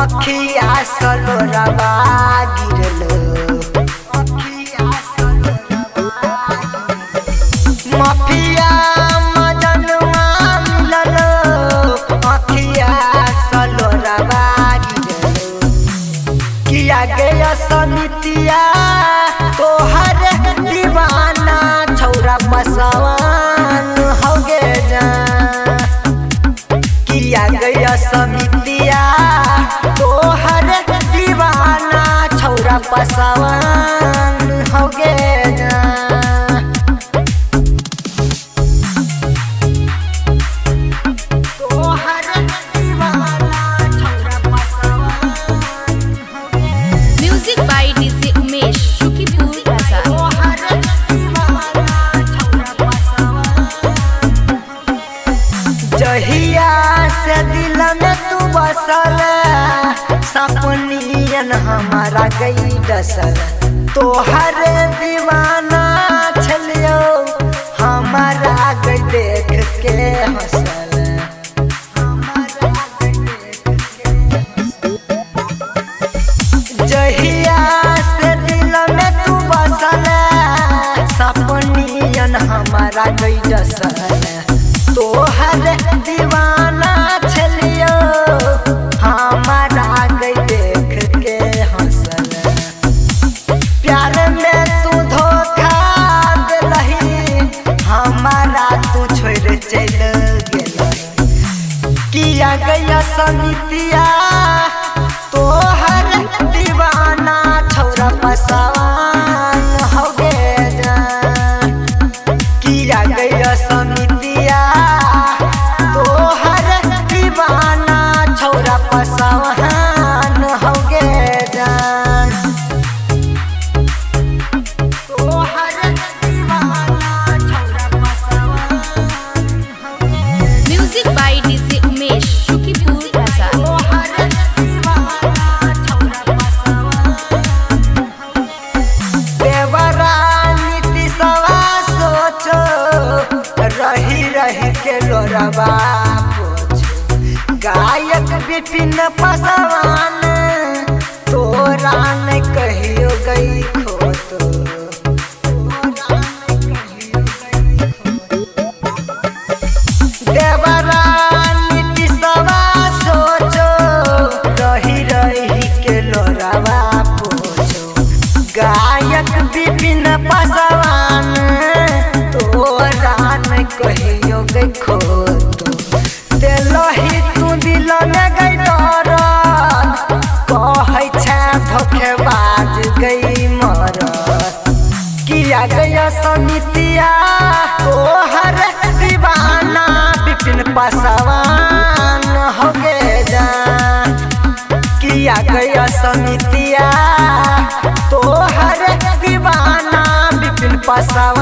अखिया सलोरवा गिरलो। माफिया मजनुआ मिललो अखिया सलोरवा गिरलो। किया गया समितिया तोहर दीवाना छौरा पसवान हो गे जा। किया गया समितिया तोहर दीवाना छौरा पसवान हो गे जा। तोहर दीवाना छौरा पसवान हो गे। Music by DJ Umesh Sukhipur Bazar. तोहर दीवाना छौरा पसवान। जहिया से दिल में तू बसल सपनियन हमारा गई डसल। तोहर दीवाना छलियो हमारा गई देख के हंसल। जहिया से दिल में तू बसल सपनियन हमारा गई डसल। तोहर दीवाना छलियो हमारा गई देख के हंसल। प्यार में तू धोखा देलही हमारा तू छोड़ चल गेलही। किया गया समितिया तोहर दीवाना छौरा पसवान हो गे जा। किया गया समितिया तोहर दीवाना छौरा पसवान हो गे जा। तोहर दीवाना छौरा पसवान हो गे। Music by DJ Umesh Sukhipur Bazar. तोहर दीवाना छौरा पसवान। देवरा नीतीशवा सोचो रही रही के लोरवा पोछो। गायक विपिन पासवान तोरा न कहियो गई खोतो। देवरा नीतीशवा सोचो रही रही के लोरवा पोछो। गायक विपिन पासवान तोरा न कहियो गई खोतो। देलही तू दिल में गई दर्द कहै छै धोखेबाज गई मरद। किया गया समितिया तोहर दीवाना विपिन पासवान हो गे जा। किया गया समितिया तोहर दीवाना विपिन पासवान।